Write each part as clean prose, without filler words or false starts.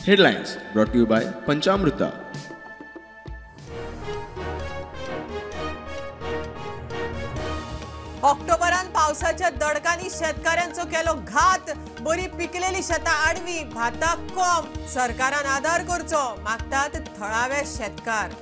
Headlines brought to you by Panchamruta. ऑक्टोबरान पावसाच्या दडकांनी शेतकाऱ्यांचो केलो घात, बरी पिकलेली शेतां आडवी, भाताक कोम, सरकारान आदार करचो मागतात थळावे शेतकार।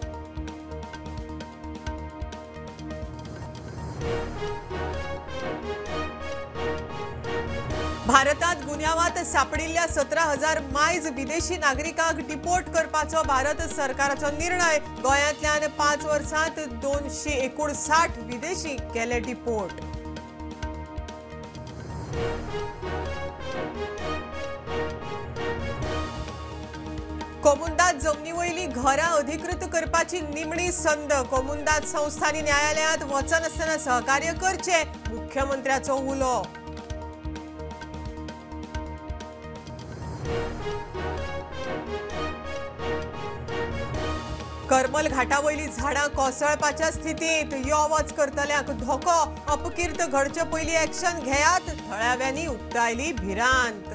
भारतात गुन्यांवात सापडिल्ल्या 17,000 मायज विदेशी नागरिकांक डिपोर्ट करपाचो भारत सरकाराचो निर्णय। गोंयांतल्यान 5 वर्सांत 259 विदेशी केले डिपोर्ट। कोमुंदाद जमनी वयली घरां अधिकृत करपाची निमणी संद, कोमुंदाद संस्थांनी न्यायालयांत वचनासतना सहकार्य करचें, मुख्यमंत्र्याचो उलो। करमल घाटावयली झाडां कोसळपाच्या स्थितींत, यो वच करतल्यांक धोको, अपकीर्त घडचे पयलीं एक्शन घेयात, थळाव्यांनी उक्तायली भिरांत।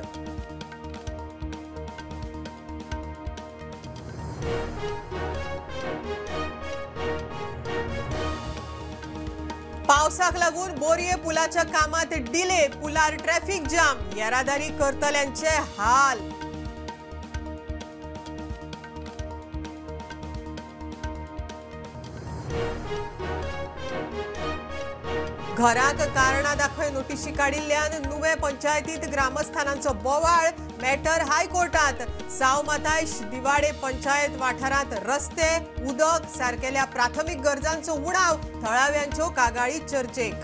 पावसाक लागून बोरये पुलाच्या कामात डिले, पुलार ट्रॅफिक जाम, येरादारी करतल्यांचे हाल। घराक कारणां दाखय नोटिशी काडिल्ल्यान नुवें पंचायतीत ग्रामस्थानांचो बोवाळ, मॅटर हायकोर्टात। साव मातायश दिवाडे पंचायत वाठारांत रस्ते, उदक सारकेल्या प्राथमीक गरजांचो उणाव, थळाव्यांच्यो कागाळी चर्चेक।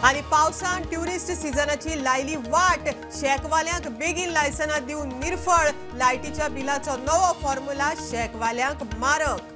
आनी पावसान ट्युरिस्ट सिजनाची लायली वाट, शॅकवाल्यांक बेगीन लायसनां दिवन निर्फळ, लायटीच्या बिलाचो नवो फॉर्म्युला शॅकवाल्यांक मारक।